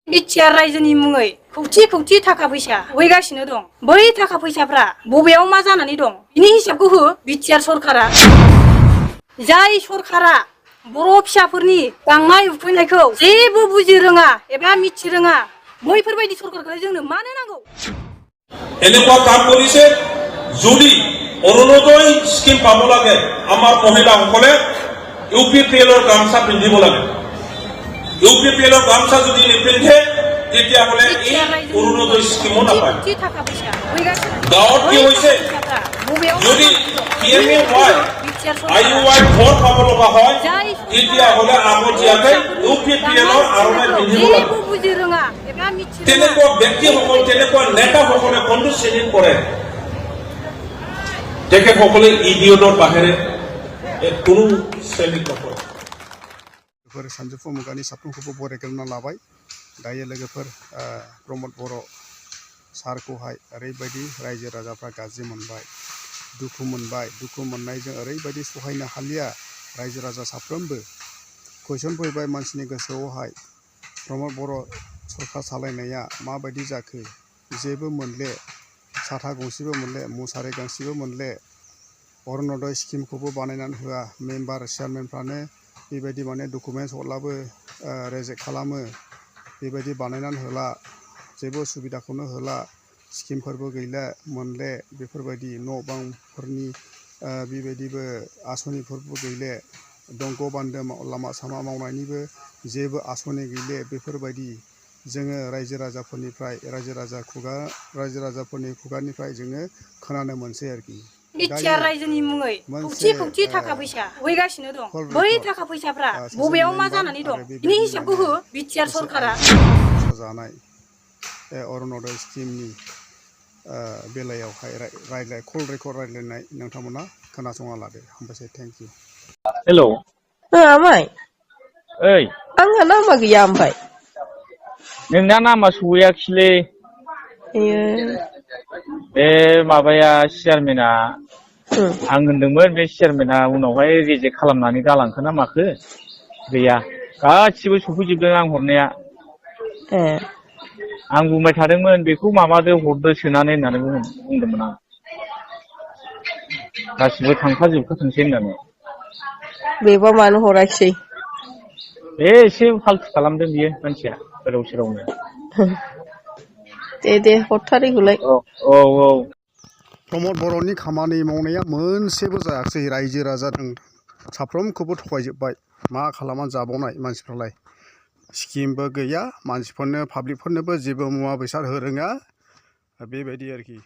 BTR रायजोनि मुङै खौथि खौथि थाखा फैसा होगासिनो दं। बै थाखा फैसाफ्रा बबेयाव मा जानानै दं बिनि हिसाबखौ हो बिटिआर सरकारा। जाय सरकारा बर' फिसाफोरनि गांनाय उखैनायखौ जेबो बुजि रोङा एबा मिथि रोङा बैफोरबायदि सरकारखौ जोंनो मानो नांगौ? এনেকুৱা কাম কৰিছে যদি অৰুণোদয় স্কিম পাব লাগে আমাৰ মহিলাসকলে ইউপিপিএলৰ গামছা পিন্ধিব লাগে। ইউপিপিএলৰ গামছা যদি নিপিন্ধে তেতিয়াহ'লে এই অৰুণোদয় স্কিমো নাপায়। গাঁৱত কি হৈছে যদি PMAY IUI ঘৰ পাব লগা হয় তেতিয়াহ'লে আগতীয়াকৈ ইউপিপিএলৰ আৰণাই পিন্ধিব লাগে। তেনেকুৱা ব্যক্তিসকল তেনেকুৱা নেতাসকলে কোনটো শ্ৰেণীত পৰে? তেখেতসকলে ইডিঅটৰ বাহিৰে কোনো শ্ৰেণীত নপৰে। सानजौफु मुगानि साफ्रोमखौबो बरायग्रोना लाबाय। दायो लोगोफोर प्रमद बर' सारखौहाय ओरैबायदि रायजो राजाफ्रा गाज्रि मोनबाय, दुखु मोनबाय। दुखु मोननायजों ओरैबायदि सहायनो हालिया रायजो राजा साफ्रोमबो। कुइसन फैबाय मानसिनि गोसोआवहाय प्रमद बर' सरकार सालायनाया माबायदि जाखो? जेबो मोनले, साथा गंसेबो मोनले, मुसारि गांसेबो मोनले, अरुणोदय स्किमखौबो बानायनानै होआ। मेम्बार चेयारमेनफ्रानो बेबायदि माने डकुमेन्टस हरलाबो रेजेक्ट खालामो। बेबायदि बानायनानै होला, जेबो सुबिदाखौनो होला, स्किमफोरबो गैला मोनले। बेफोरबायदि न' बांफोरनि बेबायदिबो आसनिफोरबो गैले, दंग' बान्दो लामा सामा मावनायनिबो जेबो आसनि गैले। बेफोरबायदि जोङो रायजो राजाफोरनि खुगानिफ्राय जोङो खोनानो मोनसै आरोखि। बिटिआर रायजोनि मुङै खौथि खौथि थाखा फैसा होगासिनो दं। बै थाखा फैसाफ्रा बबेयाव मा जानानै दं बिनि हिसाबखौ हो बिटिआर सरकारा। जानाय अरुणोदय स्किमनि बेलायावहाय कल रेकर्ड रायज्लायनाय नोंथांमोना खोनासंना लादो। हामबायसै, थेंक इउ। हेलौ आमाय ओइ आंहा नामा गैया ओमफ्राय नोंना नामा सहैयाखिसैलै। बे माबाया चेयारमेना आं होनदोंमोन बे चेयारमेना उनावहाय रिजेक्ट खालामनानै गालांखो ना माखो? गैया, गासिबो सफैजोबदों आं हरनाया। आं बुंबाय थादोंमोन बेखौ माबादो हरदो सोनानै होननानै बुंदोंमोन आं। गासिबो थांखाजोबखाथोंसै होननानै। बेबा मानो हराखिसै? बे एसे फाल्थु खालामदों बियो मानसिया गोदाव सोरावनो। दे हरथारैखौलाय। औ। प्रमद बर'नि खामानि मावनाया मोनसेबो जायाखिसै। रायजो राजाजों साफ्रोमखौबो थगायजोब्बाय। मा खालामनानै जाबावनाय मानसिफ्रालाय? स्किमबो गैया, मानसिफोरनो पाब्लिकफोरनोबो जेबो मुवा बेसाद होरोङा, बेबायदि आरोखि।